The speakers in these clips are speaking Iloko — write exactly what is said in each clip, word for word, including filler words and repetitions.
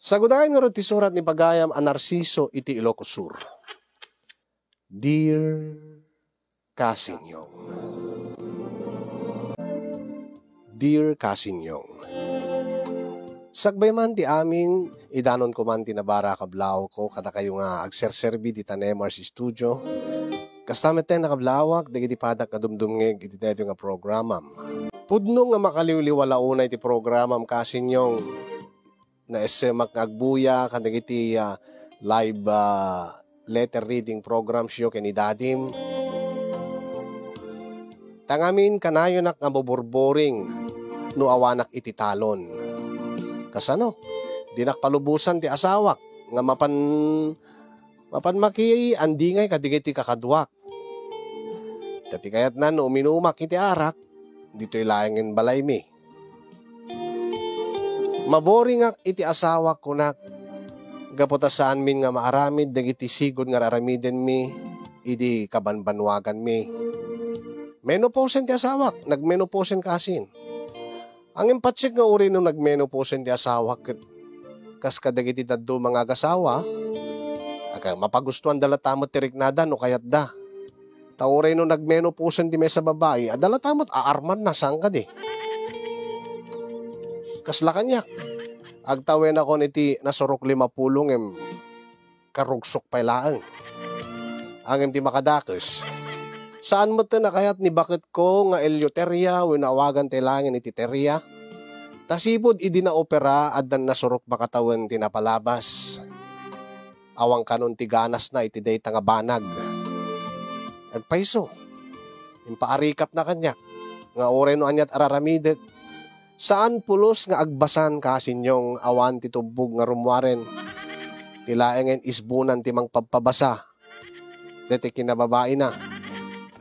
Sagudayen ngarud ti surat ni pagayam a Narciso iti Ilocos Sur. Dear Kasinyong. Dear Kasinyong. Sakbay man ti amin, idanonko man ti nabarak a blawko kadakayo nga agserserbi dita Nemar's Studio. Kasta met ti nakablawak dagiti padak nga dumdumngeg iti daytoy nga programam. Pudno nga makaliwliwala unay ti programam, Kasinyong. Naessemak nga agbuya kadagiti, ah, live, ah, letter reading programs yo ken ni Dadim. Ta ngamin, kanayonak nga maburboring no awanak iti talon. Kasano? Dinak palubosan ti asawak nga mapan, mapan makiandingay kadagiti kakaduak. Ta ti kayatna no uminumak iti arak, ditoy laengen balaymi. Maboringak iti asawak, kunak, gapu ta saanmin nga maaramid dagiti sigud nga ar-aramidenmi idi kabanbanwaganmi. Menopause ti asawak, nagmenopause kasin. Angin patsik nga uray no nagmenopause ti asawak ket kas kadagiti dadduma nga agasawa, aga, mapagustuanda latta met ti riknada no kayatda. Ta uray no nagmenopause ti maysa babai, adda latta met aarmanna, saan kadi? Kasla kaniak, agtawenakon iti nasurok lima pulo ngem karugsok pay laeng. Ngem ti makadakes, saan met ti nakayat ni baketko nga Eleuteria wenno awagan ti laengen iti Teria. Ta sipud idi naopera, addan nasurok makatawen ti napalabas. Awan kanon ti ganasna iti dayta nga banag. Agpayso, impaarikapna kaniak nga uray no aniat ar-aramidek, saan pulos nga agbasan, Kasinyong, awan ti tubbog nga rummuaren. Ti laengen isbonan ti mangpabpabasa daytoy kinababaina.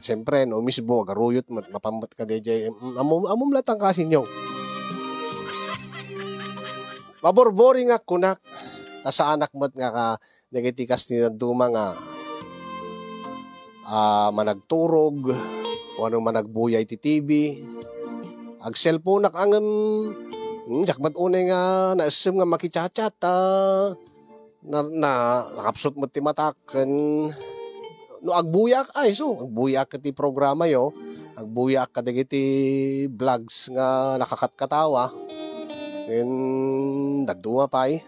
Siempre, no umisbo, agaruyot met, mapan met kadaydiay, mm, ammom, ammom latta, Kasinyong. Maburboringak, kunak, ta saanak met nga ka, dagiti kas ti dadduma nga, ah, managturog, wenno managbuya iti T V. Agselponak ngem, hmm, diak met unay nga naessem nga makichat-chat, ta na, na, nakapsut met ti matak ken no agbuyaak, ay, so, agbuyaak iti programayo, agbuyaak kadagiti vlogs nga nakakatkatawa, ken dadduma pay.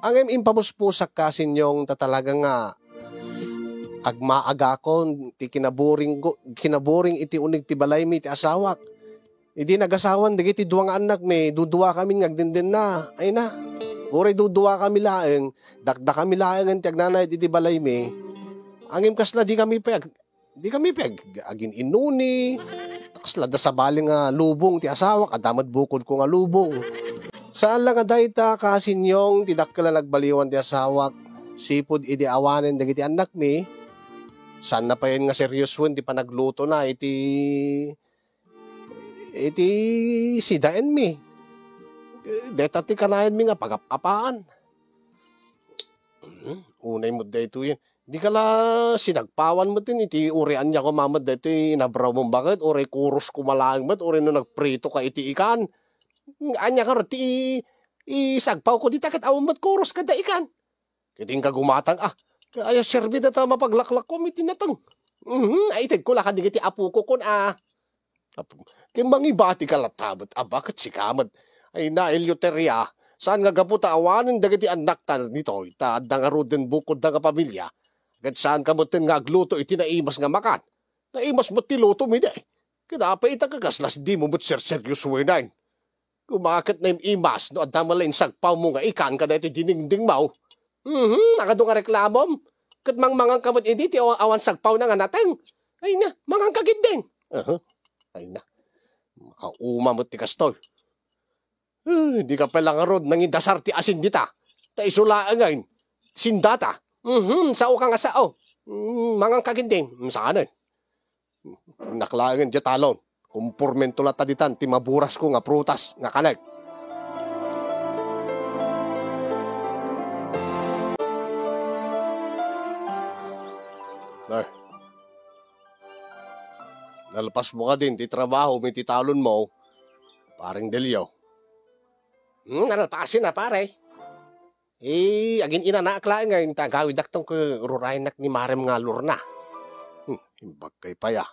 Ngem impamuspusak, Kasinyong, ta talaga nga agmaagakon ti kinaburing ko, kinaburing iti uneg ti balaymi ti asawak. Idi nagasawan dagiti dua nga annakmi, duduakamin nga agdendenna. Ay na, uray duduakami laeng, dakdakami laengen ti agnanayat iti balaymi. Ngem kasla dikami pay ag-, dikami pay ag-, agin-inuni. Kasla adda sabali nga lubong ti asawak, adda met bukodko nga lubong. Saan la nga dayta, Kasinyong, ti dakkel a nagbaliwan ti asawak. Sipud idi awanen dagiti annakmi, saanna payen nga seriosoen ti panaglutona iti iti sidaenmi. Deta ti kanayanmi nga pagap-apaan. Hmm, unay met daytoyen. Dika la sinagpawan met iti uray ania koma met daytoy inabrawmon, baket uray kuros koma laeng met, uray no nagprito ka iti ikan. Ania karo ti i-, isagpawko dita ket awan met kuros kada ikan. Ket inka gumatang, ah, ket aya serbi data mapaglaklam iti nateng. Mhm, ay itedko la kadagiti apoko kon, ah. Apo, ket mangibatika latta met, a, baket sika met. Ay na, Eleuteria, saan nga gapu ta awanen dagiti annakta ditoy, ta adda ngaruden bukodda nga pamilia, ket saanka metten nga agluto iti naimas nga makan. Naimas met ti lutomi, di. Ket apay ita kakaslas dimo met serseryosoenan? Kumaket naim-imas no adda met la insagpawmo nga ikan kadaytoy dinengdengmo. Mhm, nagadu nga reklamom? Ket mangmanganka met idi ti awan, awan sagpawna nga nateng. Ay na, manganka ketdin. Aha. Ay na. Makauma met ti kastoy. Eh, dika pay la ngarud nangidasar ti asin dita. Ta isu laengen. Sindata. Mhm, saoka nga sao. Mm, manganka ketdin. Mm, saanen. Innak laengen diay talon. Kumpormento latta ditan ti maburasko nga prutas nga kanek. Eh. Nalpasmo kadin ti trabahom iti talonmo, Pareng Delio. Hmm, nalpasen a, pare. Eh, agin-inanaak laeng ngayon ta agawidakton ket ur-urayennak ni Marem nga Lorna. Hmm, imbagkay pay a.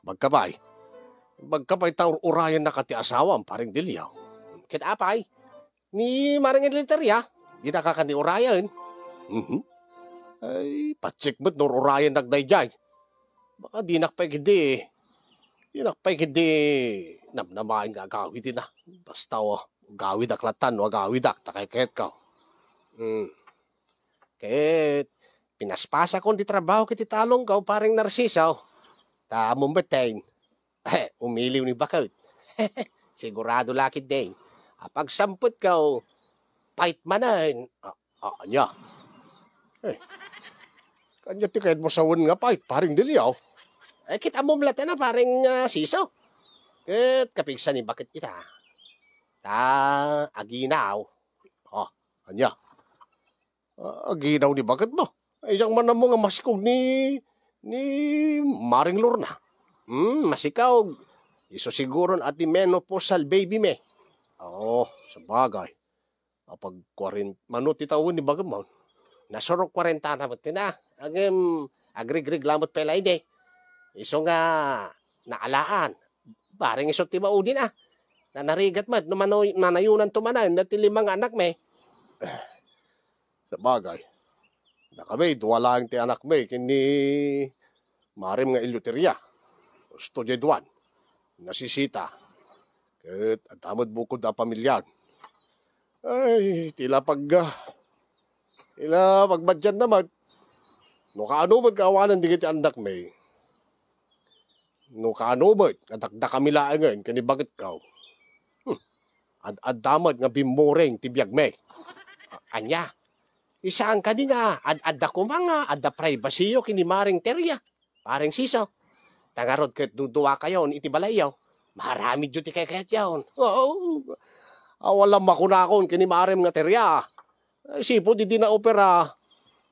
Bagka pay. Bagka pay ta ur-urayennak ti asawam, Paring Delio. Ket apay, ni Mareng Eleuteria, dinaka kadi urayen. Mhm. Ay, patsik met no ur-urayennak daydiay. Baka dinak pay ketdi, dinak pay ketdi namnamaen nga agawidna. Basta, o, agawidak latta no agawidak, ta kaykayatko. Hmm. Ket pinaspasakon ti trabaho ket ti talongko, Paring Narciso. Ta ammom met, eh, umiliw ni baket. Sigurado la ketdi a pagsampetko, pait manen. A, a, ania? Eh, ania ti kayatmo sawen nga pait, Paring Delio? Eh, ket ammom latta na, Paring, ah, Siso. Ket kapigsa ni baket ita. Ta aginaw. Oh, ania? Ah, aginaw ni baket mo. Ay, diak man ammo nga masikog ni, ni Maring Lorna. Hmm, masikog. Isu siguron a ti menopausal baby mi. Oo, sabagay. Apag kuaren-, mano ti tawen ni baket mo? Nasurok kuarenta na met ti na. Ngem, agrigrigla met pay la idi. Isu nga naalaan. Bareng isu ti maudin a. Nanarigat met no mano-, nanayonanto manen dati lima nga anakmi. Sabagay, dakami, dua laeng ti anakmi ken ni Marem nga Eleuteria. Husto diay duan. Nasisita. Ket adda met bukod a pamilian. Ay, ti la pag-, ah, ti la pagmadianna met. No kaano met nga awanen dagiti annakmi, no kaano met nga dakdakami laengen ken ni baketko. Hmm. Ad-adda met nga bimmuring ti biagmi. A-, ania? Saan kadi nga ad-adda koma nga adda privacy-yo ken ni Mareng Teria, Pareng Siso? Ta ngarud ket duduakayon iti balayyo, maaramidyo ti kaykayatyon. Oo. Awan la makunakon ken ni Marem nga Teria. Ay, sipud idi naopera.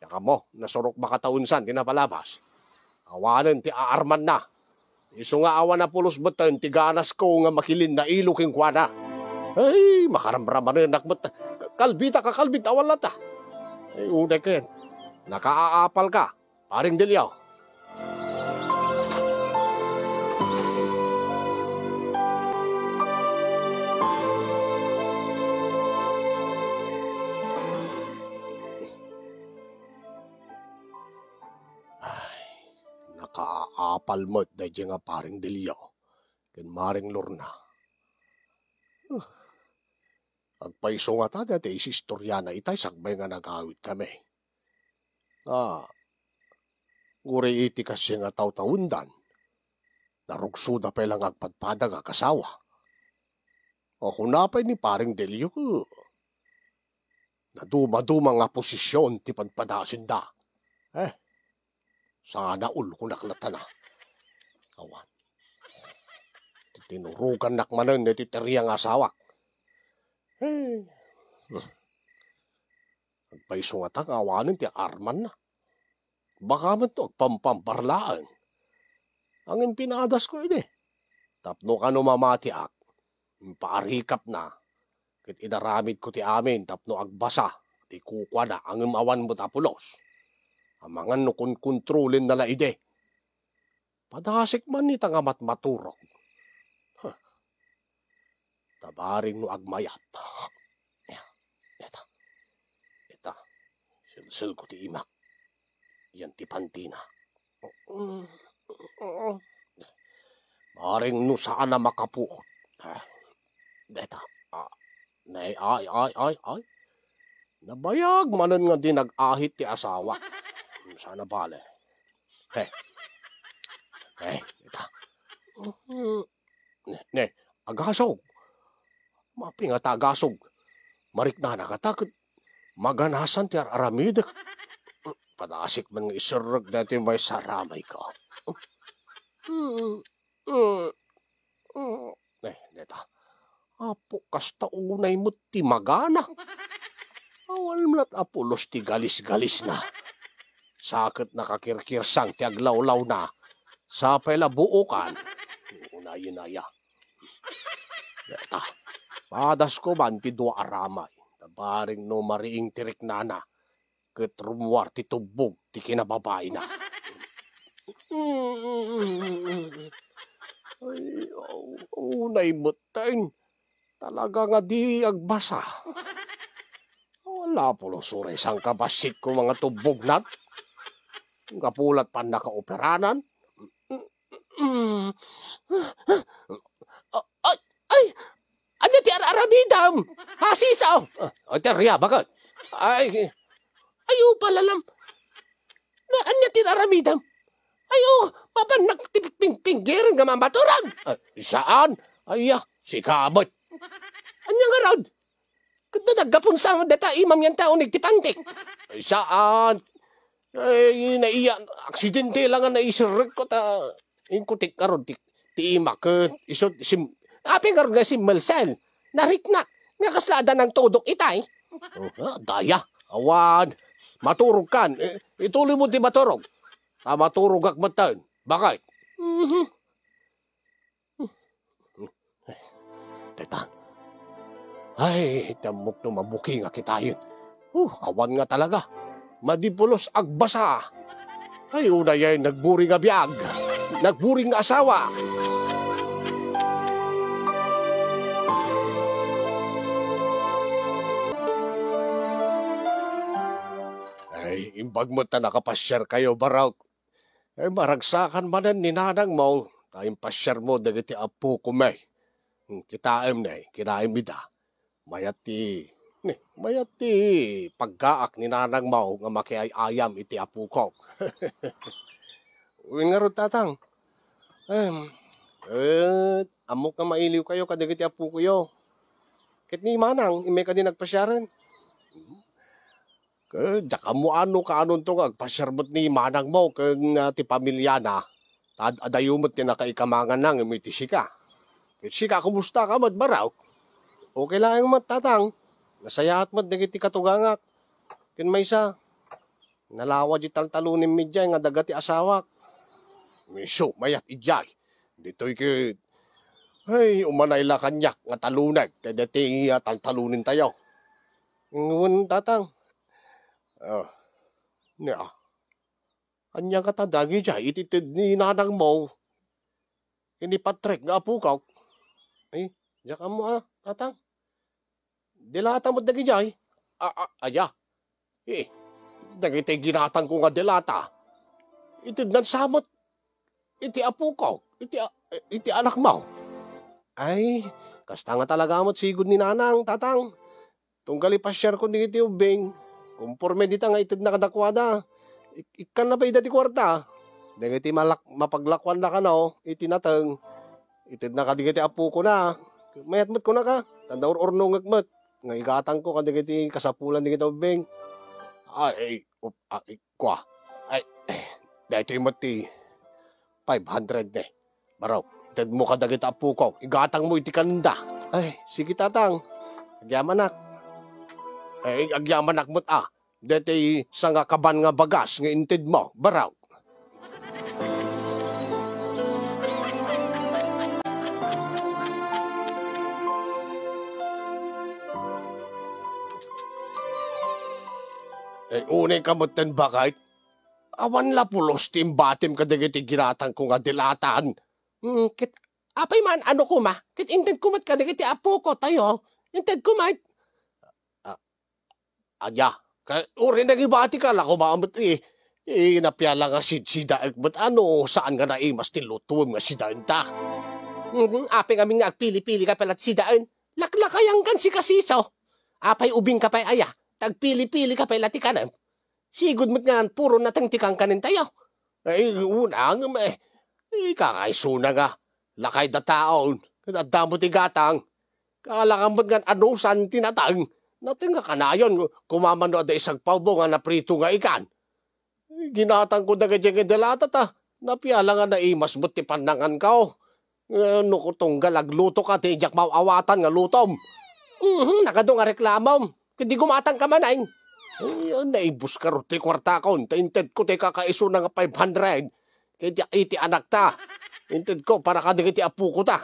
Diak ammo, nasurok makatawensan ti napalabas. Awanen ti aarmanna. Isu nga awan a pulos metten ti ganasko nga makilinnailo kenkuana. Ay, makaramramanenak met. Kalbitak a kalbit, awan latta. Ay, unay ken. Nakaapalka, Pareng Delio. Ay, nakaapal met daydiay nga Pareng Delio ken Mareng Lorna. Huh. Agpayso ngata dayta isistoriana itay sakbay nga nagawidkami. Ah, uray iti kaasi nga tawtawendan, narugsoda pay la nga agpadpada nga agasawa. O, kuna pay ni Pareng Delio, nadumaduma nga posisyon ti padpadasinda. Eh, sana all, kunak latta na. Awan. Ti tinurogannak manen iti Teria nga asawak. Eh. Agpayso ngata nga awanen ti armanna. Baka met no agpampamparlaeng. Ngem pinadasko idi. Tapno kano mamatiak, impaarikapna, ket inaramidko ti amin tapno agbasa ti kukuana, ngem awan met a pulos. Amangan no konkontrolenna la idi. Padasik man ita nga matmaturog. Huh. Tabaring no agmayat. Ita. Ita. Silsilko ti imak. Yan ti pantina. Baring no saan a makapuot. Ah, deta. Ah, nay, ay, ay, ay, ay. Nabayag manen nga di nag-ahit ti asawa. Sana bale. He. He, ita. Ne, ne, agasog. Mapinga ta agasog. Mariknana kata ket maganasan ti ar-aramidek. Padasik man nga iserrek daytoy maysa a ramayko. Eh, deta. Apo, kasta unay met ti magana. Awan met a pulos ti galisgalisna. Sa ket nakakirkirsang ti aglawlawna. Sa pay la buokan. Unay, unay, ah. Deta, padasko man ti dua a ramay. Ta Paring no mariing ti riknana, ket rummuar ti tubbog ti kinababaina. Ay, unay metten. Talaga nga di agbasa. Wala pulos uray sangkabassit ko nga tubbog nat. Gapu lat pannakaoperanan. Ay, ay, ania ti ar-aramidem? Hasiso! Ay, ti ar-, baket. Ay, ayo pala lam. Na, ania ti ar-aramidem? Ayo, mapannak ti ping-, pinggiren nga mamaturog. Ah, saan? Ay, ah, sika met. Ania ngarud? Ket no naggapun sa data imam yan ta unig ti pantik. Ay, saan? Ay, naiya, aksidente lang nga naisirrek ko ta, inkutik ngarud ti, ti imak, ket isu sim-, apay ngarud nga simmelsel? Nariknak, nga kasla adda nangtudok itay. Oh, ah, daya, awan. Maturog kan. Eh, ituloy mo ti maturog. Ta maturogak metten. Bakit? Mhm. Dayta. Ay, ti ammok no mabukingak itayen. Uh, awan nga talaga. Madi pulos agbasa. Ay, unay ay nagburing a biag. Nagburing nga asawa. Ay, imbag met ta nakapasiar kayo, Barok. Ay, maragsakan manen ni nanangmo, ta impasiarmo dagiti appokom. Hmm, kitaem ne, kinaem ida. Mayat ti, ne, mayat ti paggaak ni nanangmo nga makiay-ayam iti apokok. Wen ngarud, tatang. Em, ket ammok nga mailiwkayo kadagiti appokoyo. Ket ni manang, immay kadi nagpasiaren. Ket diak ammo no kaanonto nga agpasiar met ni manangmo ken, ah, ti pamiliana, ta ad-, adayo met ti nakaikamanganna ngem iti sika. Ket sika, kumustaka met, Barok? Okay laeng met, tatang. Nasayaat met dagiti katugangak. Ken maysa, nalawa di taltalonenmi idiay nga daga ti asawak. Isu, mayat idiay. Ditoy ket, ay, umanay la kaniak nga talunek daytoy, ah, taltalonentayo. Wen, tatang. Ah, nia. Ania ngata dagidiay iti ted ni nanangmo ken ni Patrick nga apokok? Ay, diak ammo, ah, tatang. Delata met dagidiay? A, a, aya? Eh, dagiti ginatangko nga delata, itednan sa met iti apokok, iti a-, iti anakmo. Ay, kasta nga talaga met sigud ni nanang, tatang. Tunggal ipasiarko dagiti ubbing, komporme dita nga itedna kadakuada. Ik-, ikkanna pay ida ti kuarta. Dagiti malak-, mapaglakuanna kano iti nateng, itedna kadagiti apokona. Mayat met kunaka, ta naur-urnongek met nga igatangko kadagiti kasapulan dagiti ubbing. Ay, up-, ay, kua. Ay, daytoy met ti five hundred ne. Barok, itedmo kadagiti apokok, igatangmo iti kanenda. Ay, sige, tatang. Agyamanak. Ay, agyamanak met, ah. Deti sangakaban nga bagas nga intedmo, Barok. Ay, unay ka met ten, bakit? Awan la pulos ti imbatim kadagiti ginatangko nga dilatan. Hmm, ket apay man, ano koma? Ket intedko met kadagiti apoko tayo. Intedko met. Ah, ania? Ka, uri nangibatika la koma met, eh, eh, napiala nga sidsidaek met, ano, saan nga naimas ti lutuem nga sidaenta? Hmm, apay ngamin nga agpili-pili ka pay la ti sidaen? Laklakayan kan si kasiso. Apay ubing ka pay aya? Ta agpili-pili ka pay la ti kanem? Sigud met nga puro nateng ti kankanentayo. Ay, una ngem, eh, ikakaisuna nga lakay da taon, ket adda met ti gatang. Kaalakan met nga anusan ti nateng. Nateng nga kanayon, kumamano adda isagpawbo nga naprito nga ikan. Ginatangko dagiti nga delata ta, napiala nga naimas met ti pannanganko. Eh, no tunggal agluto ka, ti diak maaw-awatan nga lutom. Mhm, nagadu nga reklamom. Ket di gumatang ka manen. Ay, naibus ka rod ti kuartakon, ta intedko ti kakaisuna nga five hundred. Ket iti anakta, intedko para kadagiti apokota.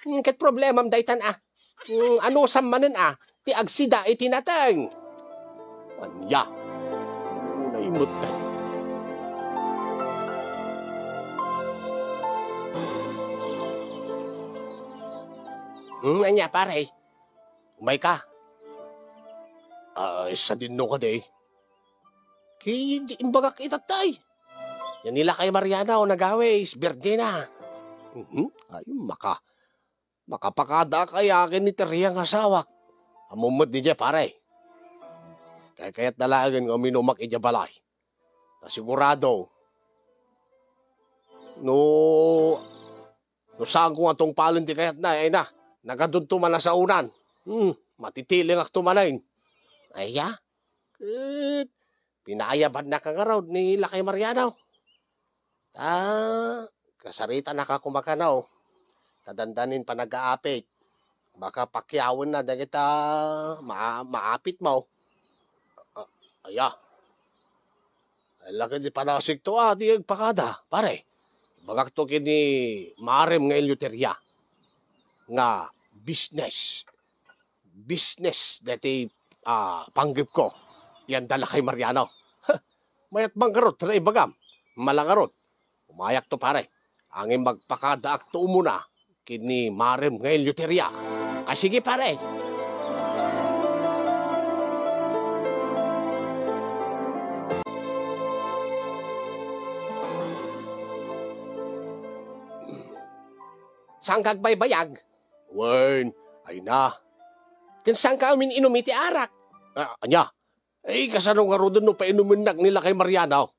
Hmm, ket problemam daytan, ah. Hmm, anusam manen, ah. ti agsida iti nateng. Ania? Naimetten. Hmm, ania, pare? Umayka? Ay, sadinno kadi. Ket imbagak itattay. Yan ni Lakay Mariano, nagawis, birdena. Mhm. Ay, maka-, makapakadaak aya ken ni Teria nga asawak? Ammom met diay, pare. Kaykayatna laengen nga uminumak idiay balay. Ta sigurado, no, no saanko nga tungpalen ti kayatna, ay na, nagadunto man a saonan. Hmm, matitilingakto manen. Aya? Ket pinaayabannaka ngarud ni Lakay Mariano. Ta, kasaritanaka koma kano. Ta dandanin panagaapit. Baka pakiawenna dagita ma-, maapitmo. A-, aya. Ay, laki di panasikto a di agpakada, pare. Ibagakto ken ni Marem nga Eleuteria nga business. Business daytoy, ah, panggepko. Yan da Lakay Mariano. Mayat man ngarud ti naibagam. Mala ngarud. Umayakto, pare. Angin magpakadaakto umuna ken ni Marem nga Eleuteria. Ah, sige, pare. Saanka agbaybayag? Wen, ay na. Ken saanka umin-inum iti arak? Ah, ania? Ay, kasano ngaruden no painumennak ni Lakay Mariano?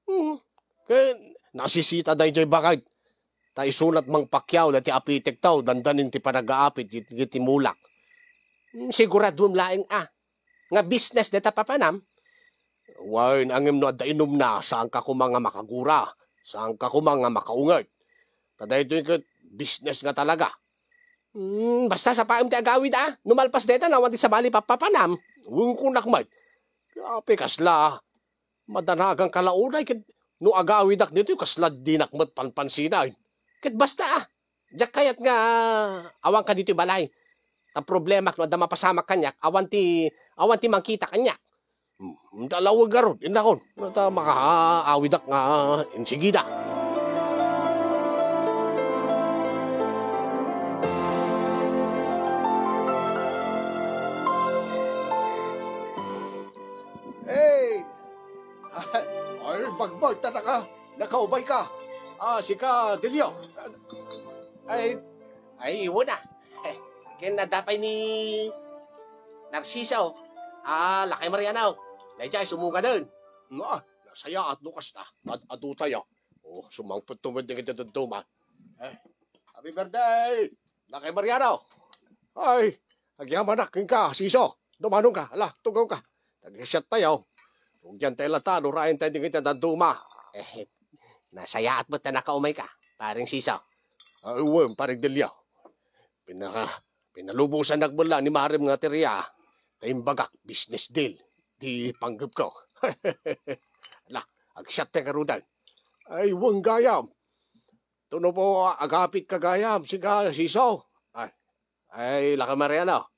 Hmm. Ken nasisita daytoy baket. Ta isunat mangpakiaw daytoy apitekto, dandanin ti panagaapit iti, iti mulak. Hmm, siguraduem laeng a nga business dayta papanam? Wen, ngem no adda inumna, saanka koma nga makagura, saanka koma nga makaunget. Ta daytoy ket business nga talaga. Hmm, basta sapaem ti agawid a, no malpas dayta, no awan ti sabali papapanam. Wen, kunak met. Apay kasla, madanaganka la unay ket no agawidak ditoy, kasla dinak met panpansinan. Ket basta a, diak kayat nga awanka ditoy balay. Ta problemak no adda mapasamak kaniak, awan ti, awan ti mangkita kaniak. Hmm, dalawag ngarud, innakon. Ta makaawidak nga insigida. Hey! Ay, bagbag ta naka-, nakaubayka. Ah, sika, Delio. Ay, ay, wen a. Ken adda pay ni Narciso. Ah, Lakay Mariano. Daydiay, sumugaden. Nga, nasayaat no kasta. Ad-adu tayo. Oh, sumangpet to met dagiti dadduma. Eh, happy birthday, Lakay Mariano. Ay, agyamanak kenka, Siso. Dumanonka, ala, tugawka. Tagsiat tayo. Rugian tayo latta, no rayen tayo dagiti dadduma. Eh, nasayaat met ta nakaumayka, Pareng Siso. Ay, wen, Pareng Delio. Pinaka-, pinalubosannak met la ni Marem nga Teria. Ta imbagak, business deal. Di panggepko. Ala, agsiat tayo ngaruden. Ay, wen gayam. Tuno po, agapit ka gayam, sika, Siso. Ay, ay, Lakay Mariano.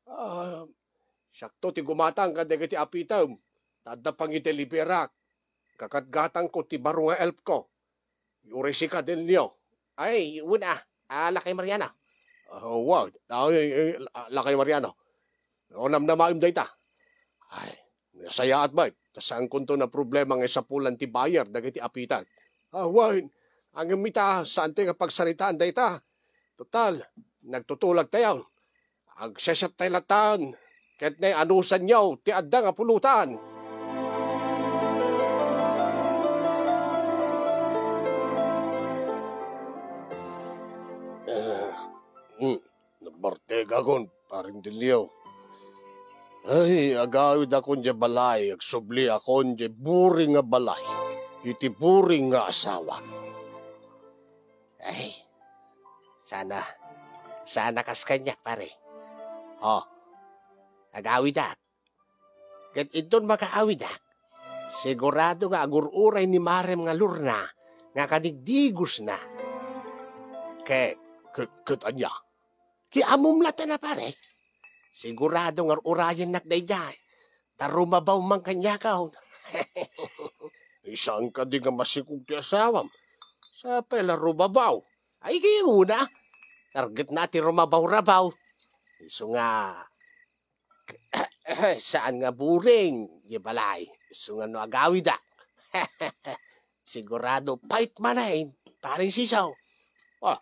Ah, siakto ti gumatang kadagiti apitem. Ta adda pangideliberak. Kakatgatangko ti baro nga elf ko. Uray sika, Delio. Ay, wen a, ah, Lakay Mariano. Ah, wa-, ay, ay, la-, Lakay Mariano. O, namnamaem dayta. Ay, nasayaat met. Ta saankonto naproblema nga isapulan ti buyer dagiti apitak. Ah, wen, ngem ita, saan ti nga pagsaritaan dayta. Total, nagtutulag tayo. Agsesset tayo latan, ket nay anusanyo ti adda nga pulutan. Eh, hmm, nabartegakon, Pareng Delio. Ay, agawidakon diay balay, agsubliakon diay buring nga balay, iti buring nga asawak. Ay, sana, sana kas kaniak, pare. Oh, agawidak. Ket inton makaawidak, sigurado nga agur-uray ni Marem nga Lorna nga kadigdigosna. Ke-, ket, ket ania? Ki ammom latta na, pare? Sigurado nga ur-urayennak daydiay. Ta rumabaw man kaniak. Saan kadi nga masikog ti asawam? Sapay la rumabaw. Ay, kayuna. Targetna ti rumabaw-rabaw. Isu nga, saan nga buring, di balay. Isu nga no agawidak. Sigurado, pait manen, paring Sisaw. Ah,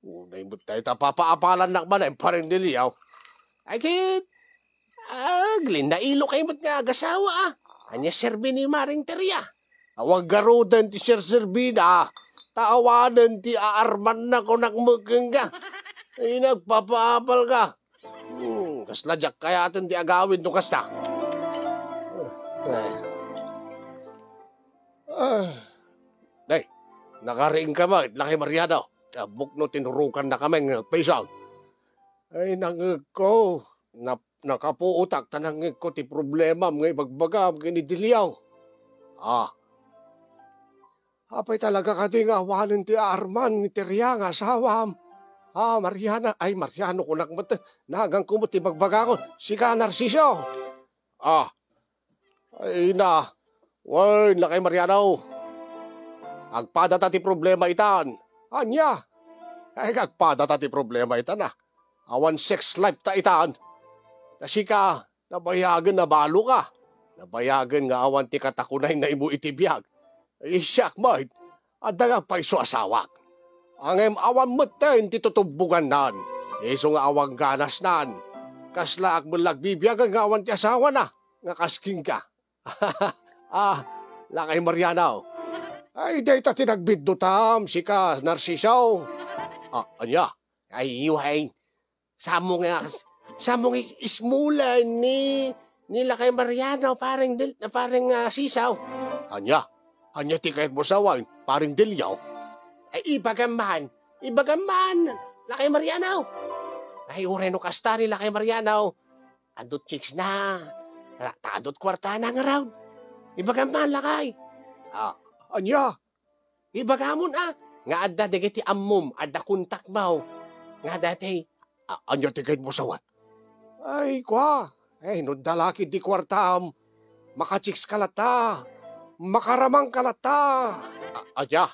unay met dayta papaapalannak manen, paring Deliaw. Ay, ket, aglinnailo kay met nga agasawa, ah. Ania serbi ni Maring Teria? Awan garuden ti serserbina, ta awanen ti aarmanna kunak met kenka. Ay, nagpapaapal ka. Hmm, kasla diak kayaten ti agawid no kasta. Ah. Ah. Day, nakariing ka met, Lakay Mariano. Ammok no tinurokannakamin nga agpayso. Ay, nangngegko. Nap-, nakapuotak ta nangngegko ti problemam nga ibagbagam ken ni Deliaw. Ah. Apay talaga kadi nga awanen ti aarman ni Teria nga asawam? Ah, Mariana, ay, Mariano, kunak met, naganko met ti bagbagakon. Sika, Narciso. Ah. Ay na. Wen, Lakay Mariano. Agpadata ti problema itan. Ania? Ay, agpadata ti problema itan, ah. Awan sex life ta itan. Ta sika, nabayagen a balo ka. Nabayagen nga awan ti katakunayna imo iti biag. Ay, siak met, adda nga agpayso asawak. Ngem awan metten ti tutubbogannan. Isu nga awan ganasnan. Kasla agmella agbibiagen nga awan ti asawana, nga kas kenka. Ah, Lakay Mariano. Ay, dayta ti nagbiddutam, sika, Narciso. Ah, ania? Ay, wen. Samo nga, samo nga is-, ismulen ni, ni Lakay Mariano, paring Del-, paring, ah, Sisaw. Ania? Ania ti kayatmo sawen, paring Deliaw? Ay, ibagam man. Ibagam man, Lakay Mariano. Ay, uray no kasta ni Lakay Mariano. Adut chicks na. Ta, ta adut kuartana ngarud. Ibagam man, Lakay. Ah, ania? Ibagamon, a, nga adda dagiti ammom, adda kontakmo, nga dati, a, ania ti kayatmo sawen? Ay, kua, ay, no adda la ketdi kuartam, makachiks ka latta, makaramang ka latta. A, ania?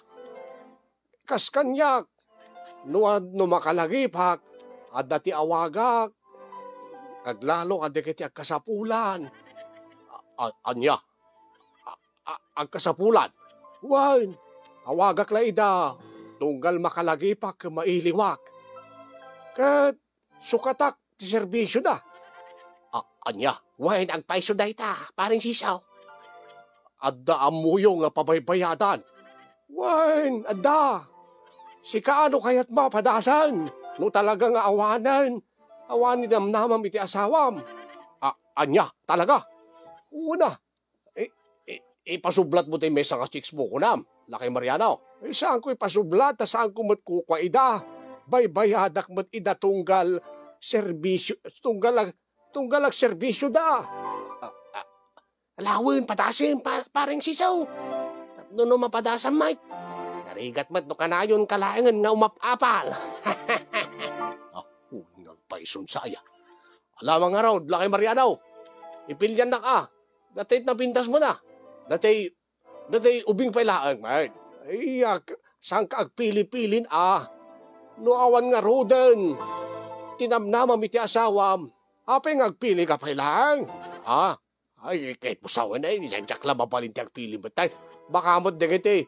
Kas kaniak, no ad-, no makalagipak, adda ti awagak, aglalo kadagiti agkasapulan. A, a, ania? A, a, agkasapulan. Wen, awagak la ida, tunggal makalagipak ken mailiwak. Ket sukatak ti serbisioda. A, ania? Wen, agpayso dayta, paring Sisaw. Adda ammoyo nga pabaybayadan. Wen, adda. Sika, no kayatmo a padasen, no talaga nga awanen, awan ni namnamam iti asawam. A, ania? Talaga? Una, I-, i-, ipasublatmo ti maysa nga chicks mo, kunam, Lakay Mariano. Ay, saanko ipasublat, ta saanko met kukua ida. Baybayadak met ida tunggal serbisio, tunggal ag-, tunggal agserbisioda. A, a, alawen, padasen, pa-, paring Sisaw. Tapno no mapadasam met, narigat met no kanayon ka laengen nga umap-apal. Ah, nagpayson saya. Alamang ngarud, Lakay Mariano. Ipiliannak a. Dati napintas mo na. Dati, dati ubing pay laeng, met. Ay, ak-, saan ka agpili-pilin, a? No awan ngaruden ti namnamam iti asawam, apay nga agpili ka pay laeng? A? Ay, kayatmo sawen, ay, diak la mabalin ti agpili met, ay. Baka met dagiti,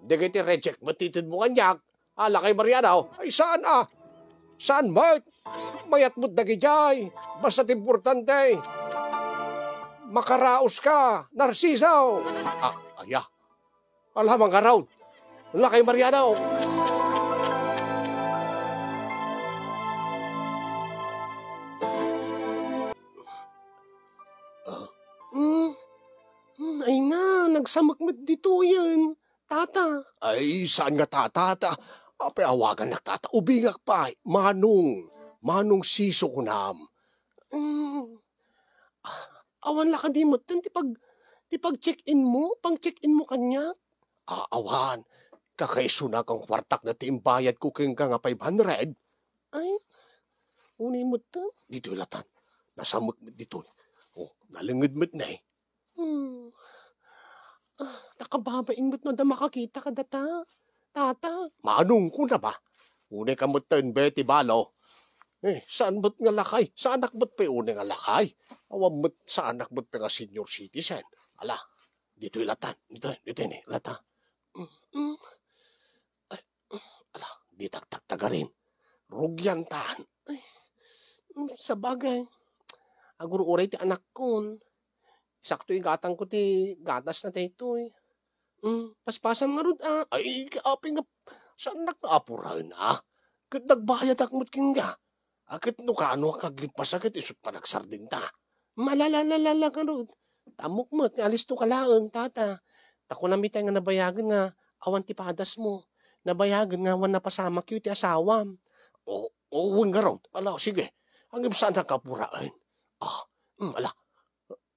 dagiti reject met ti itedmo kaniak. A, Lakay Mariano, ay saan a? Saan met? Mayat met dagidiay. Basta ti importante, makaraos ka, Narciso. A, aya. Alamang ngarud, Lakay Mariano. Hmm? Hmm, ay na, nagsamek met ditoyen. Tata. Ay, saan nga tata, ta? Apay awagannak tata? Ubingak pay, Manong. Manong Siso kunam. Mm. Ah, awan la kadi metten ti pag-, ti pag-check-in mo? Pang-check-in mo kaniak? Ah, awan. Kakaisuna kang kuartak na ti imbayad ko kenka nga five hundred. Ay. Unay met, ditoy latan. Nasamek met ditoy. O, nalenged met ne. Hmm. Ah, ta kababain met no adda makakita kadata. Tata. Manong kuna ba? Unay ka met ten, Betty Balo. Eh, saan met nga lakay? Saanak met pay unay nga lakay? Awan met, saanak met pay nga senior citizen. Ala, ditoy latan. Ditoy, ditoy ne, lata. Mm, mm. Ay, ala, di tagtagtagarin. Rugiantan. Ay, mm, sabagay. Agur-uray ti anakkon. Sakto igatangko ti gatasna daytoy. Mm, paspasam ngarud, a. Ay, apay nga, saannak nga apuraen, a? Ket nagbayadak met kenka. A, ket no kaano a kaglippasa ket isu ti panagsardengta. Malalalalala ngarud. Ammok met nga alistoka laeng, tata. Ta kunam itay nga nabayagen nga awan ti padasmo. Nabayagen nga awan napasamakyo iti asawam. O, o, wen ngarud. Ala, sige. Ngem saannak nga apuraen. A, mm, ala.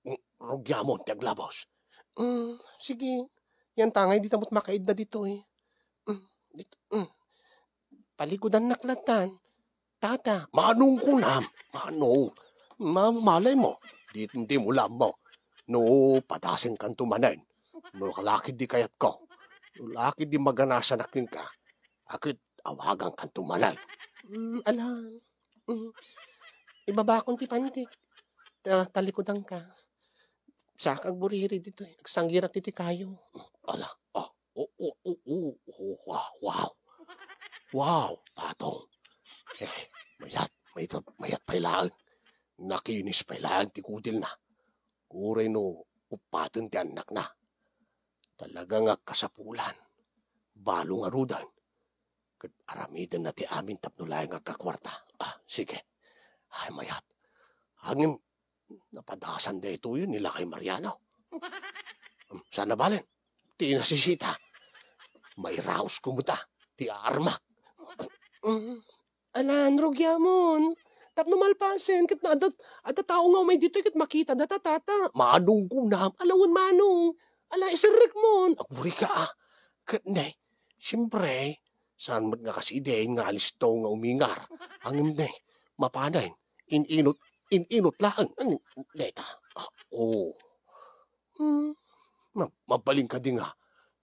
Mm, rugiamon ti aglabos. Mm, sige. Yantangay dita met makaidda ditoy. Mm, dito, mm. Palikudannak latan. Tata. Manong kunam. Manong. Ma-, malay mo. Di, di mo lammo. No, padasenkanto manen. No, kalakid di kayatko. No, lakid di maganasanak kenka. Aket awagankanto manen. Mm, alan. Mm. Ibabakon ti pantik. Ta-, talikudanka. Saak agburiri ditoy. Agsanggirak ditoy kayo. Ala. Ah. O, o, o, o, o, wow, wow. Wow, patong. Eh, mayat, mayat, mayat pay laeng. Nakinis pay laeng ti kudilna. Uray no uppaten ti annakna. Talaga nga kasapulan. Balo ngaruden. Ket aramidenna ti amin tapno laeng agkakuarta. Ah, sige. Ay, mayat. Ngem, napadasan daytoy ni Lakay Mariano. Saan a balen? Ti nasisita. Mairaos kumuta. Ti armak. Mm. Alan, rugiamon. Tapno malpasen, ket no adda, adda tao nga umay ditoy ket makita data, tata. Manong kunam. Ala wen manong. Ala, iserrekmon. Agurika, a. Ket ne, siempre, saan met nga kas idi nga alisto nga umingar. Ngem ne, mapanen, in-inut, in-inut laeng. Ano, deta? Ah, o. Hmm. Ma-, mabalin kadi nga,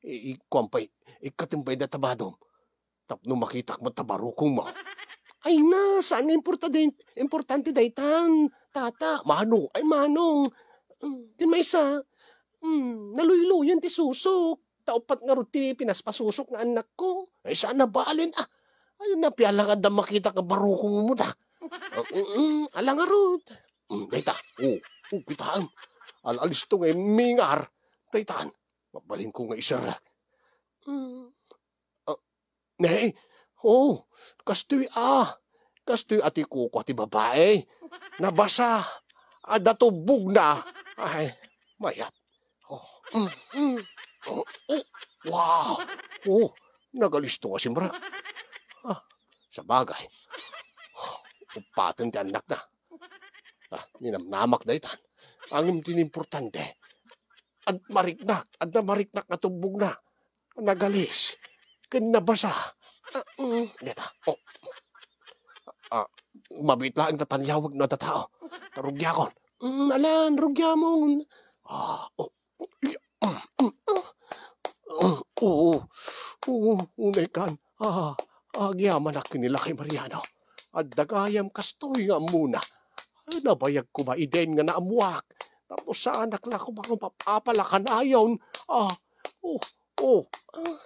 i-, i-, kuan pay, ikkatem pay data badom. Tapno makitak met ta barukongmo. Ay na, saan nga importante, importante daytan, tata. Mano, ay manong. Hmm, ken maysa, hmm, naluyluyan ti susok. Ta uppat ngarud ti pinaspasusok nga annakko. Ay, saan a balen, a. Ay, napiala nga adda makitak nga barukongmo ta. Ah, mm, mm, ala ngarud. Mm, dayta. O, o, kitaem. Al-, alisto nga immingar. Daytan. Mabalinko nga iserrek. Mm. Ah, ne? O, kastoy a. Kastoy a ti kukua ti babai. Nabasa. Adda tubbogna. Ay, mayat. O, mm, mm. O, o, wow. O, nagalisto nga simrek. Ah, sabagay. Uppaten ti annakna. Ah, ninamnamak daytan. Ngem ti importante, ad-, mariknak, adda mariknak nga tubbogna. Nagalis. Ken nabasa. Ah, mm, deta. O. Ah, mabiit laeng ta taniaweg no adda tao. Ta rugiakon. Mm, alan, rugiamon. Ah, o. Oo, oo, unay kan. Ah, agyamanak ken ni Lakay Mariano. Adda gayam kastoy nga ammona. Nabayag koma idin nga naammoak. Tapno saanak la koma nga mapapala kanayon. Ah, o, o. Ah,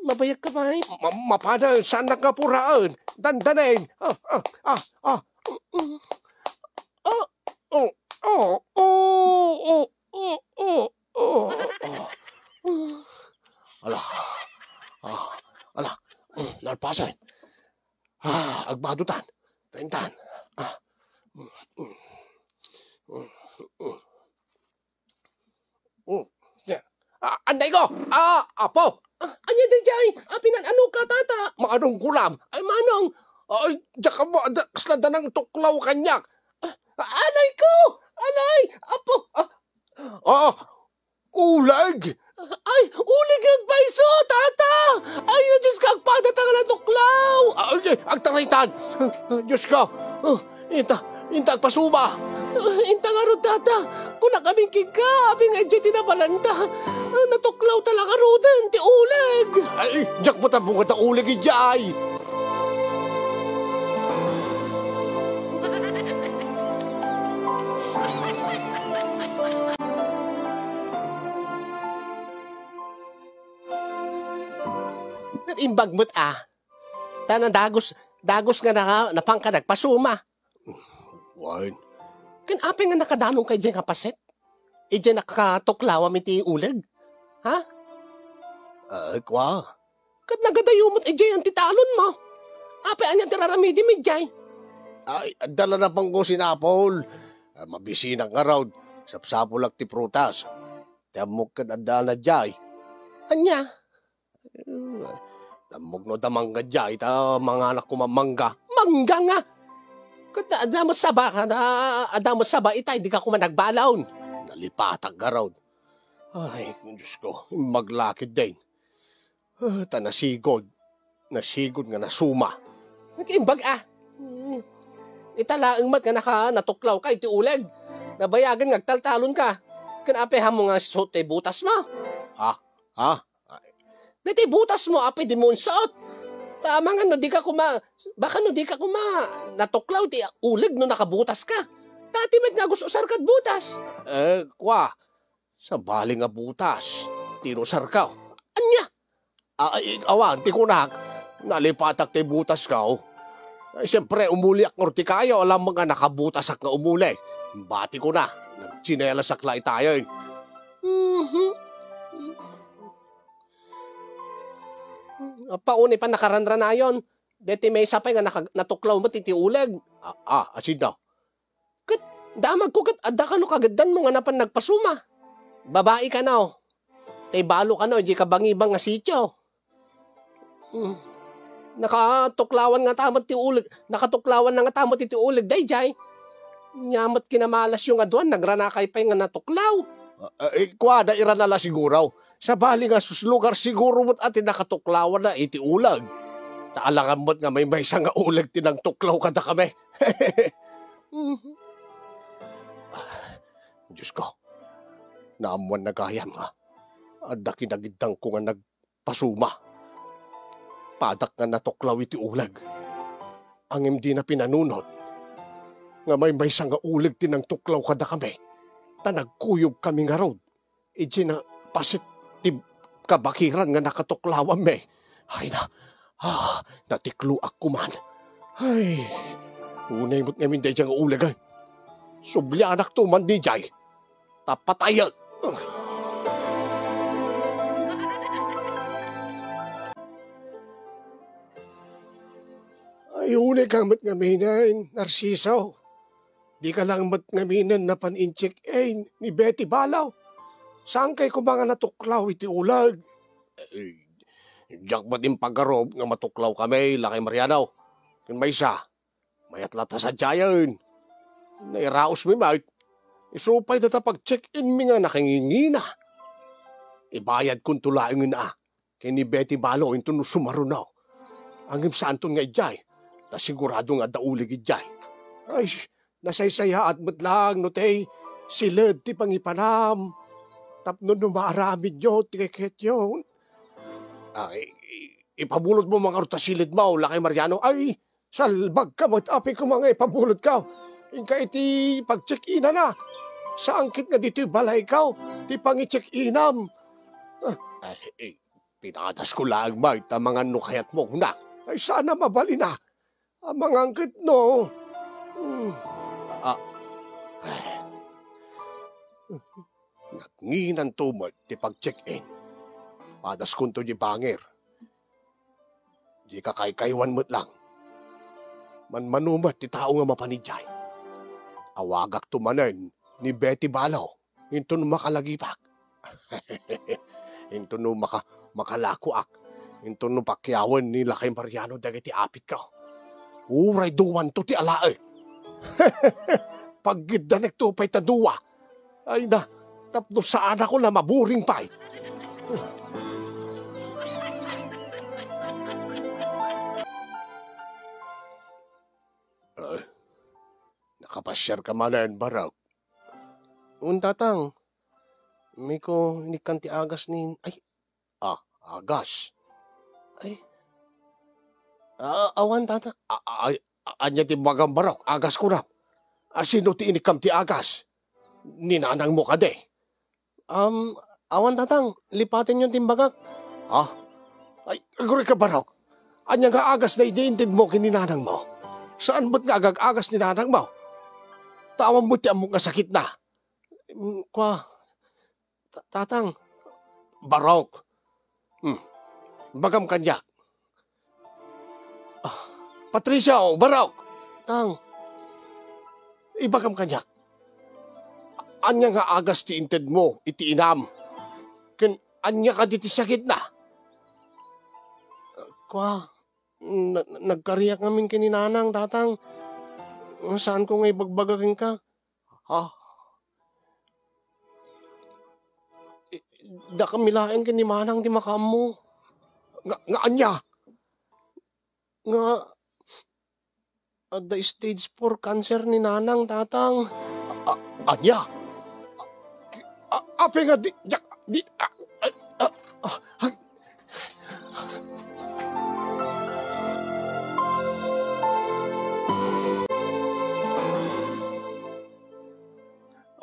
mabayag ka pay? Ma-, mapanen, saanak nga puraen. Dandanen. Ah, ah, ah, ah. Mm, mm. Ah, o, o, o, o, o, o, o, o. Ala. Ah, ala. Mm, nalpasen. Ah, agbadotan. Taintan. Ah. Mm, mm. Mm, mm. Oh, ya. Ah, anday ko! Ah, apo! Ah, ania daydiay? Ah, pinan-ano ka, tata? Manong kunam. Ay, manong. Ay, diak ammo, da-, kasla danang tuklaw kaniak. Ah, anay ko! Anay! Apo! Ah, ah, uleg! Ay, uleg nga agpayso, tata! Ay, Diyos ko, agpadata nga natuklaw! Ah, ay, agtaray ta! Dios ko! Ah, inta, inta agpasuma! Ah, inta ngarud, Tata! Kunak amin kenka, apay nga idiay ti napananta? Ah, natuklawta la ngaruden ti uleg! Ay, diak met ammong adda uleg idiay! Imbag met a, ta nadagus, dagus nga na, napanka nagpasuma. Wen. Ken apay nga nakadanonka idiay nga paset? Idiay nakatuklawam iti uleg? Ha? Ah, kua. Ket nagadayo met idiay ti talonmo. Apay ania ti raramidim idiay? Ay, adda la napangko sinapol. Ah, mabisinak ngarud. Sapsapulak ti prutas. Ti ammok ket adda na diay. Ania? Ammok no adda mangga diay, ta manganak koma mangga. Mangga nga! Ket adda met saba, adda, adda met saba, itay, dika koma nagbalon. Nalipatak ngarud. Ay, Dios ko, imbag la ketdin. Ah, ta nasigud. Nasigud nga nasuma. Nagaimbag a. Hmm. Ita laeng met nga naka, natuklawka iti uleg. Nabayagen nga agtaltalonka. Ken apay ammo nga suot ti butasmo? Ha? Ha? Daytoy butasmo, apay dimo unsuot? Ta amangan no dika koma, baka no dika koma natuklaw ti uleg no nakabutaska. Dati met nga agus-usarkad butas. Eh, kua, sabali nga butas ti inusarko. Ania? Ah, ay, awan, ti kunak, nalipatak ti butasko. Ay, siempre, umuliak ngarud ti kayo, alam mo nga nakabutasak nga umuli. Batiko na, nagtsinelasak la itayon. Mhm. Apay unay pay nakaranranayon, deti maysa pay nga naka-, natuklaw met iti uleg. Ah, ah, asino? Ket damagko ket adda kano kageddanmo nga napan nagpasuma. Babai kano. Tay balo kano idiay kabangibang nga sitio. Hmm. Nakatuklawan ngata met ti uleg, nakatuklawan na ngata met iti uleg daydiay. Nia met kinamalasyo nga dua, nagranakay pay nga natuklaw. Ah, eh, kuada, irana la siguro. Sabali nga sus, lugar siguro met a ti nakatuklawanna iti uleg. Ta alangan met nga maymaysa nga uleg ti nangtuklaw kadakami. Mhm. Dios ko, naammoanna gayam nga adda kinagiddanko nga nagpasuma. Padak nga natuklaw iti uleg. Ngem dina pinanunot nga maymaysa nga uleg ti nangtuklaw kadakami, ta nagkuyogkami ngarud idiay paset ti kabakiran nga nakatuklawanmi. Ay na, ah, natikloak koman. Ay, unay met ngamin daydiay nga uleg, ay. Sublianakto man daydiay. Ta patayek. Ay, unay ka met ngaminen, Narciso. Dika lang met ngaminen napan in-check-in ni Betty Balaw. Saankay koma nga natuklaw iti uleg? Eh, diak met impagarup nga matuklawkami, Lakay Mariano. Ken maysa, mayat la ta sadiayen. Nairaosmi met. Isu pay dayta pag-check-inmi nga nakangingina. Ibayadkonto laengen a. Ken ni Betty Balo inton no sumaruno. Ngem saanton nga idiay, ta sigurado nga adda uleg idiay. Ay, nasaysayaat met lang no tay siled ti pangipanam tapno no maaramidyo ti keketyo. Ay, i-, ipabulotmo man ngarud ta siledmo, Lakay Mariano. Ay, salbagka met, apay koma nga ipabulotko. Inka iti pag-check-inana. Saan ket nga ditoy balayko ti pangi-check-inam. Ah, ay, eh, pinadasko laeng met ta mangan no kayatmo, kunak. Ay, saan a mabalin a. Amangan ket no. Hmm. Ah. Nagnginanto met ti pag-check-in. Padaskonto di bangir. Di kakaykaywan met lang. Manmano met ti tao nga mapan idiay. Awagakto manen ni Betty Balo. Inton makalagipak. Inton no maka-, makalakoak. Inton no pakiawen ni Lakay Mariano dagiti apitko. Uray duanto ti alaek. Paggiddanekto pay ta dua. Ay na, tapno saanakon a maburing pay. Kapasiarka manen, Barok? Wen, Tatang. Miko, inikkam ti agas ni, ay, ah, agas. Ay. Ah, awan, Tatang. A-, a-, ay, a-, ania ti imbagam, Barok? Agas kunam. A, sino ti inikkam ti agas? Ni nanangmo kadi? Um, awan, Tatang. Lipatenyon ti imbagak. Ha? Ay, aguray ka, Barok. Ania nga agas daydi intedmo ken ni nanangmo? Saan met nga agag-agas ni nanangmo? Ta awan met ti ammok nga sakitna. Mm, kua, Ta-, Tatang. Barok. Hmm. Bagam kaniak. Ah, Patricio, Barok. Tang. Ibagam kaniak. Ania nga agas ti intedmo iti inam? Ken ania kadi ti sakitna? Kua, na-, nagkariak ngamin ken ni Nanang, Tatang. Saanko nga ibagbaga kenka. Ha? I-, dakami laeng ken ni Manang ti makaammo. Nga, nga ania? Nga adda stage four cancer ni Nanang, Tatang. A-, ania? A-, apay nga di, di, di, a-, a-, a-, a-,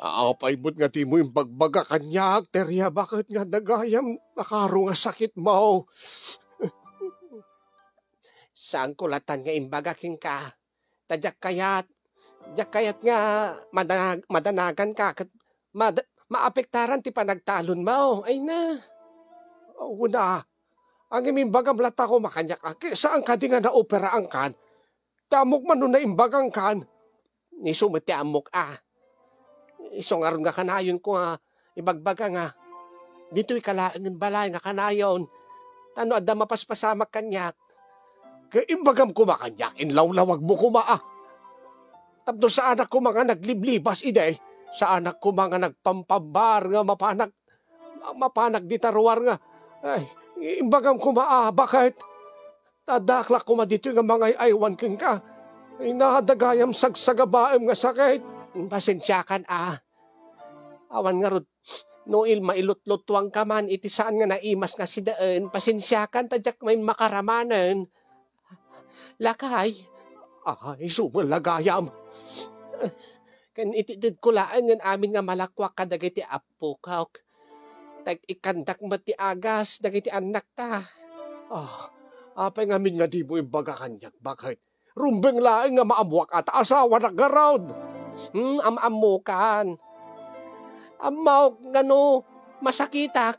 Apay met nga dimo imbagbaga kaniak, Teria, baket nga adda gayam nakaro nga sakitmo? Saanko latta nga imbaga kenka. Ta diak kayat, diak kayat nga madanag-, madanaganka ket mad-, maapektaran ti panagtalonmo. Ay na. Una, ngem imbagam latta koma kaniak a, ket saan kadi nga naoperaankan? Ta ammok man no naimbagangkan. Isu met ti ammok a. Isu ngarud nga kanayonko nga ibagbaga nga, ditoyka laengen balay nga kanayon. Ta no adda mapaspasamak kaniak, ket imbagam koma kaniak, inlawlawagmo koma a. Tapno saanak koma nga nagliblibas idi, saanak koma nga nagpampambar nga mapanak, mapanak dita ruar nga, ay, imbagam koma a, baket? Ta addaak la koma ditoy nga mangay-aywan kenka. Ay na, adda gayam sagsagabaem nga sakit. Pasensiakan a. Awan ngarud, no il-, mailutlutuangka man iti saan nga naimas nga sidaen, pasensiakan ta diak main makaramanen. Lakay. Ay, isu met la gayam. Ken itedtedko laengen amin nga malakuak kadagiti appokak. Ta ikkandak met ti agas dagiti annakta. Ah, apay ngamin nga dimo imbaga kaniak, baket? Rumbeng laeng nga maammoak a ta asawanak ngarud. Hmm, am-ammokan. Ammok nga no masakitak,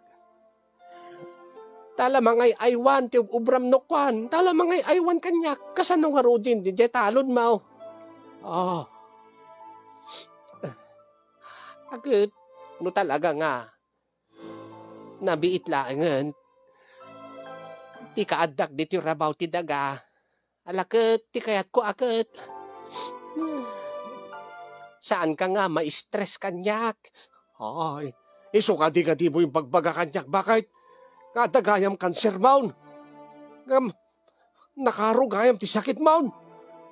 ta la mangay-aywan ti ub-ubram no kuan, ta la mangay-aywan kaniak, kasano ngaruden diay talonmo? Ah. Aket, no talaga nga nabiit laengen ti kaaddak ditoy rabaw ti daga, ala ket ti kayatko a ket saanka nga ma-stress kaniak. Ay, isu kadi nga dimo imbagbaga kaniak, baket? Nga adda gayam kansermon. Ngem, nakaro gayam ti sakitmon.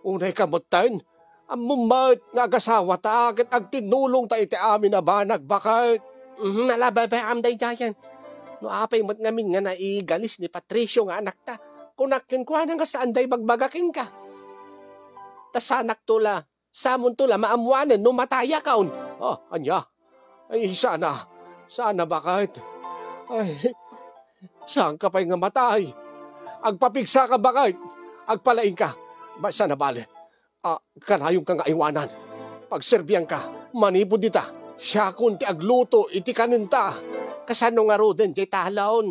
Unayka metten, ammom met nga agasawata ket agtinnulongta iti amin a banag, baket? Mhm, ala, baybay-am daydiayen. No apay met ngamin nga naigalis ni Patricio nga anakta, kunak kenkuana nga saanda ibagbaga kenka. Ta saanakto la, samonto la maammoanen no matayakon. Ah, ania? Ay, sana. Sana, baket? Ay, saanka pay nga matay? Agpapigsaka, baket? Agpalaingka. Ba, sana bale. Ah, kanayonka nga aywanan. Pagserbianka, manipud dita, siakon ti agluto iti kanenta. Kasano ngaruden diay talon?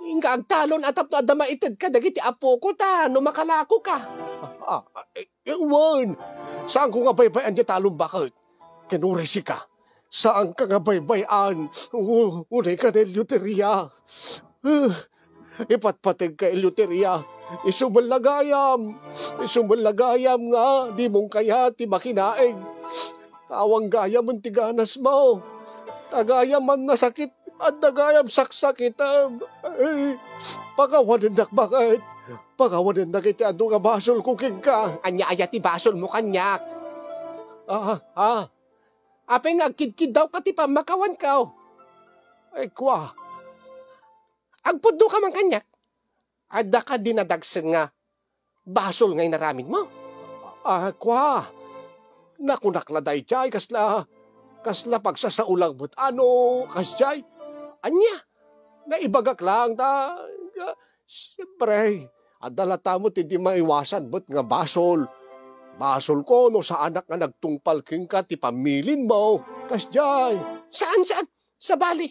Inka agtalon a tapno adda maited kadagiti apoko ta no makalakoka. Ah, ah, eh, eh, wen, saanko nga baybay-an diay talon, baket? Ken uray sika, saanka nga baybay-an. U-, unayka, Eleuteria. Ah, ipatpategka, Eleuteria. Isu met la gayam. Isu met la gayam nga dimon kayat ti makinaig. Awan gayamen ti ganasmo. Ta gayam a nasakit, adda gayam saksakitem. Ay, pakawanennak, baket? Pakawanennak iti adu nga basolko kenka. Ania aya ti basolmo kaniak? Ah, ah. Apay nga agkidkiddawka ti pammakawanko? Ay, kua. Agpudno ka man kaniak. Adda ka dinadagsen nga basol nga inaramidmo? Ah, kua. Nakunak la daydiay, kasla, kasla pagsasaolang met, ano, kasdiay. Ania? Naibagak laeng ta, siempre, adda latta met ti di maiwasan met nga basol. Basolko no saanak nga nagtungpal kenka ti pammilinmo. Kasdiay. Saan, saan? Sabali,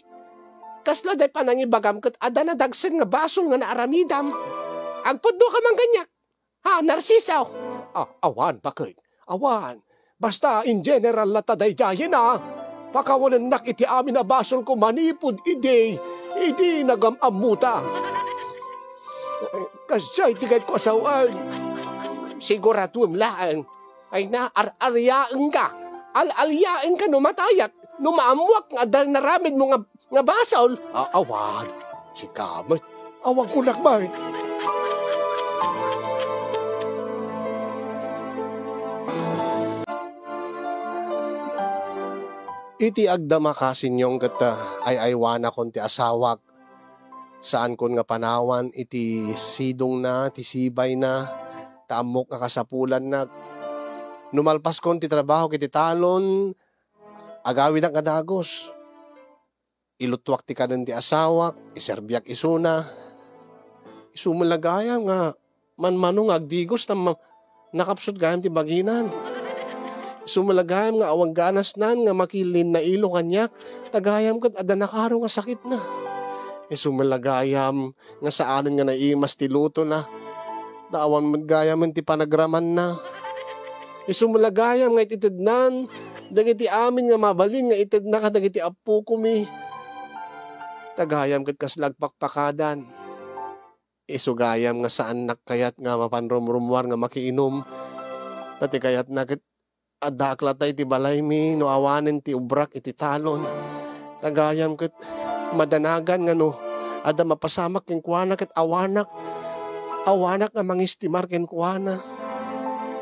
kasla day panangibagam ket adda nadagsen nga basol nga naaramidam. Agpudno ka man kaniak. Ha, Narciso? Ah, awan, baket. Awan. Basta, in general latta daydiayen, a. Pakawanennak iti amin a basolko manipud idi, idi nagam-ammota. Eh, kasdiay ti kayatko a sawen. Siguraduem laeng. Ay na, ar-ariaenka. Al-aliaenka no matayak, no maammoak nga adda naramidmo nga, nga basol. Ah, awan. Sika met. Awan kunak met. Iti agdama ka, Sinyong, ket, ah, ay-aywanakon ti asawak. Saankon nga panawan iti sidongna, ti sibayna, ta ammok nga kasapulannak. No malpaskon ti trabahok iti talon, agawidak nga dagus. Ilutuak ti kanen ti asawak, iserbiak isuna. Isu met la gayam nga manmano nga agdigos ta ma-, nakapsut gayam ti baginan. Isu met la gayam nga awan ganasnan nga makilinnailo kaniak, ta gayam ket adda nakaro nga sakitna. Isu met la gayam nga saanen nga naimas ti lutona, ta awan met gayamen ti panagramanna. Isu met la gayam nga itednan dagiti amin nga mabalin nga itedna kadagiti appokomi. Ta gayam ket kasla agpakpakadan. Isu gayam nga saannak kayat nga mapan rumrumuar nga makiinum. Ta ti kayatna ket addaak latta iti balaymi no awanen ti ubrak iti talon. Ta gayam ket madanagan nga no adda mapasamak kenkuana ket awanak, awanak nga mangistimar kenkuana.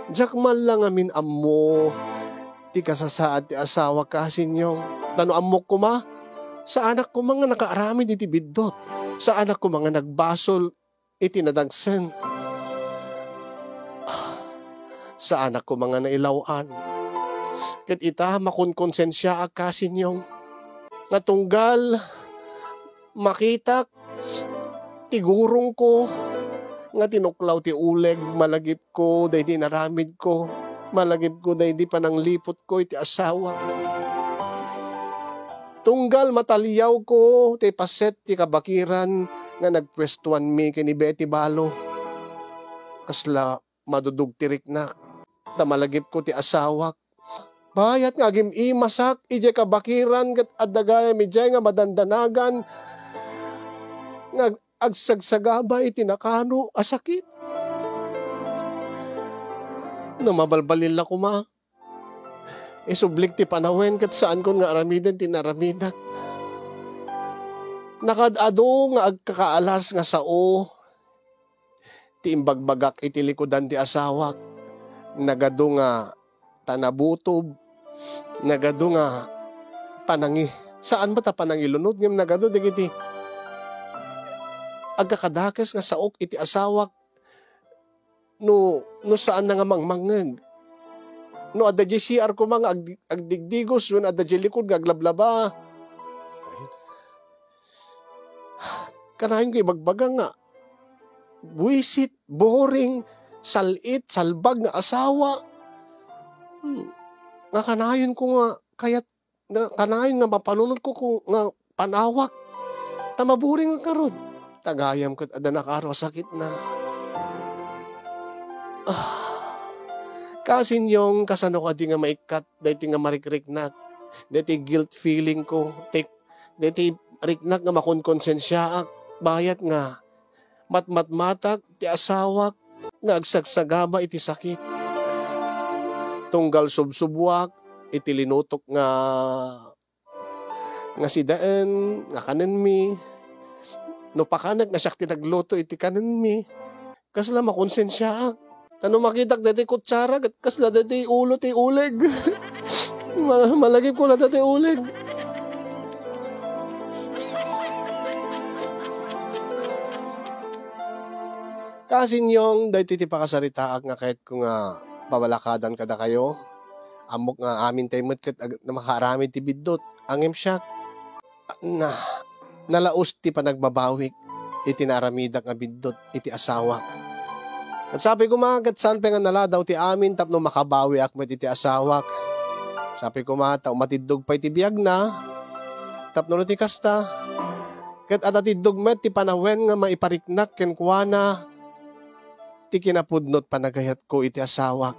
Diak man la ngamin ammo ti kasasaad ti asawak, Sinyong. Ta no ammok koma, saanak koma nga nakaaramid iti biddut. Saanak koma nga nagbasol iti nadagsen. Saanak koma nga nailaw-an. Ket ita, makonkonsensiaak, Sinyong, nga tunggal makitak ti gurongko nga tinuklaw ti uleg malagipko daydi inaramidko, malagipko daydi panangliputko iti asawak. Tunggal mataliawko ti paset ti kabakiran nga nagpuestuanmi ken ni Betty Balo. Kasla madudog ti riknak, ta malagipko ti asawak. Bayat nga agim-imasak idiay kabakiran ket adda gayam idiay nga madandanagan nga ag-, agsagsagaba iti nakaro a sakit. No mabalbalin la koma, isublik ti panawen ket saankon nga aramiden ti naaramidak. Nakaad-ado nga agkakaalas nga sao ti imbagbagak iti likudan ti asawak. Nagadu nga ta nabutob, nagadu nga panangi-, saan met a panangilunod, ngem nagadu dagiti agkakadakes nga saok iti asawak no, no saanna nga mangmangngeg. No adda diay C R koma nga agdi-, agdigdigos, wenno adda diay likod nga aglablaba. Kanayon ko ibagbaga nga buisit, boring, sal-it, salbag nga asawa. Hmm. Nga kanayon ko nga kayat, nga kanayon nga mapanunot ko ko nga panawak. Ta maburing nga karod. Ta gayam ket adda nakaro a sakitna. Ah. Kasinyong, kasano kadi nga maikkat daytoy nga marikriknak? Daytoy guilt feeling ko, ti, daytoy riknak nga makonkonsensiaak, bayat nga matmatmatak ti asawak nga agsagsagaba iti sakit. Tunggal subsubuak iti linutok nga, nga sidaen nga kanenmi. No pakanek nga siak ti nagluto iti kanenmi, kasla makonsensiaak. Ta no makitak daytoy kutsara, ket kasla daytoy ulo ti uleg. Ma-, malagipko latta ti uleg. Kasinyong, daytoy ti pakasaritaak nga kayatko nga pabalakadan kadakayo. Ammok nga amin tayo met ket ag-, makaaramid ti biddut. Ngem siak, na, nalaus ti panagbabawik iti naaramidak nga biddut iti asawak. Ket sapay koma, ket saan pay nga naladaw ti amin tapno makabawiak met iti asawak. Sapay koma, ta umatiddog pay ti biagna, tapno no ti kasta, ket adda tiddog met ti panawen nga maipariknak kenkuana ti kinapudno ti panagayatko iti asawak.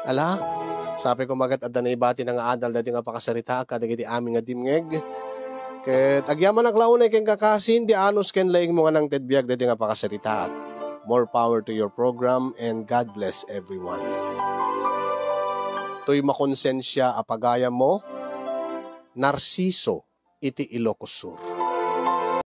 Ala, sapay koma ket adda naibati nga adal daytoy nga pakasaritaak kadagiti amin nga dimngeg. Ket agyamanak la unay kenka, kasin, ti anus ken laingmo nga nangted biag daytoy nga pakasaritaak. More power to your program and God bless everyone. Toy makonsensia a pagayammo, Narciso iti Ilocos Sur.